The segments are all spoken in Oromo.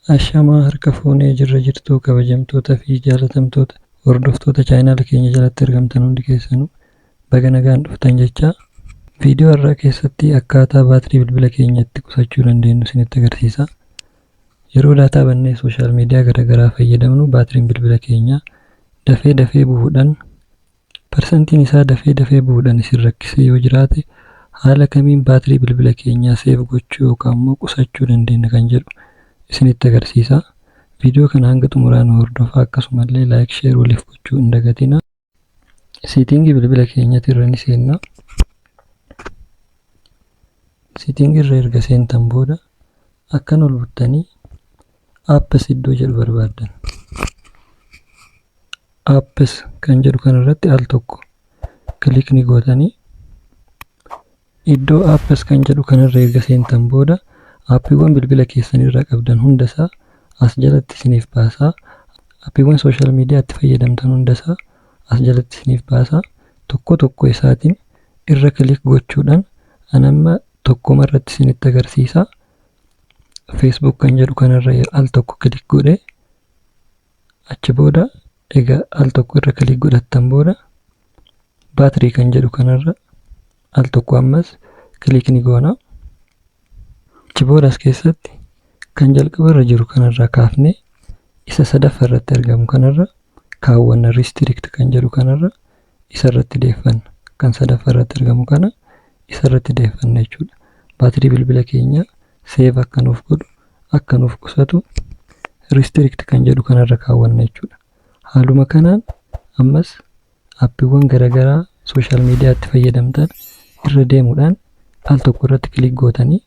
Ashamaa, harka fuunee jirra jirtuu, kabajamtoota fi jaalatamtoota hordoftoota chaanaala keenya jalatti argamtan hundi keessanuu baga nagaan dhuftan jecha. Viidiyoo har'aa keessatti akkaataa baatirii bilbila keenya itti qusachuu dandeenyu isinitti agarsiisa. Yeroo daataa bannee social media garaagaraa fayyadamnu, baatiriin bilbila keenyaa dafee dafee bu'uudhaan, parsantiin isaa dafee dafee bu'uudhaan isin rakkisee yoo jiraate, haala kamiin baatirii bilbila keenyaa save gochuu yookaan immoo qusachuu dandeenya kan jedhu isinitti agarsiisa. Viidiyoo kana hanga xumuraa nu hordofaa, akkasumallee like, share waliif gochuu hin dagatina. Setting bilbila keenyatti irra ni seenna. Setting irra erga seentan booda akkan ol buttanii apps iddoo jedhu barbaaddan. Apps kan jedhu kanarratti al tokko click ni gootanii, iddoo apps kan jedhu kanarra erga seentan booda aappiiwwan bilbila keessanirra qabdan hundasaa as jalatti isiniif baasaa. Aappiiwwan social mediatti fayyadamtan hundasaa as jalatti isiniif baasaa. Tokko tokko isaatiin irra click gochuudhaan anamma tokkoma irratti isinitti agarsiisa. Facebook kan jedhu kanarra al tokko click godhee, achi booda egaa al tokko irra click godhattan booda baatirii kan jedhu kanarra al tokko ammas click ni goona. Achi booda as keessatti kan jalqaba irra jiru kanarraa kaafnee isa sadaffaa irratti argamu kanarra kaawwanna. Restrict kan jedhu kanarra isa irratti deeffanna. Kan sadaffaa irratti argamu kana isa irratti deeffanna jechuudha. Baatirii bilbila keenyaa save akka nuuf godhu, akka nuuf qusatu restrict kan jedhu kanarra kaawwanna jechuudha. Haaluma kanaan ammas aappiiwwan garaagaraa social mediatti fayyadamtan irra deemuudhaan al tokko irratti click gootanii,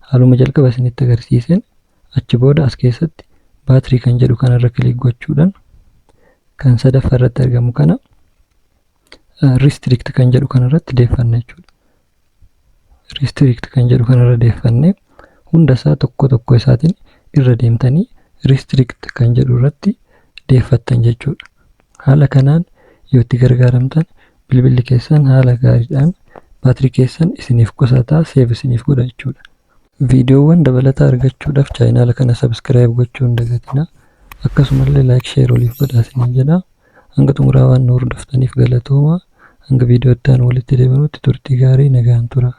haaluma jalqaba isinitti agarsiiseen, achi booda as keessatti baatirii kan jedhu kanarra click gochuudhaan kan sadaffaa irratti argamu kana restrict kan jedhu kanarratti deeffanna jechuudha. Restrict kan jedhu kanarra deeffannee hunda isaa tokko tokko isaatiin irra deemtanii restrict kan jedhu irratti deeffattan jechuudha. Haala kanaan yoo itti gargaaramtan bilbilli keessan haala gaariidhaan baatirii keessan isiniif qusataa, save isiniif godha jechuudha. Viidiyoowwan dabalataa argachuudhaaf chaayinaala kana subscribe gochuu hin dagatinaa. Akkasumallee like, share waliif godhaa isiniin jedha. Hanga xumuraa waan nu hordoftaniif galatooma. Hanga viidiyoo itti aanu walitti deebinutti turtii gaarii, nagaan tura.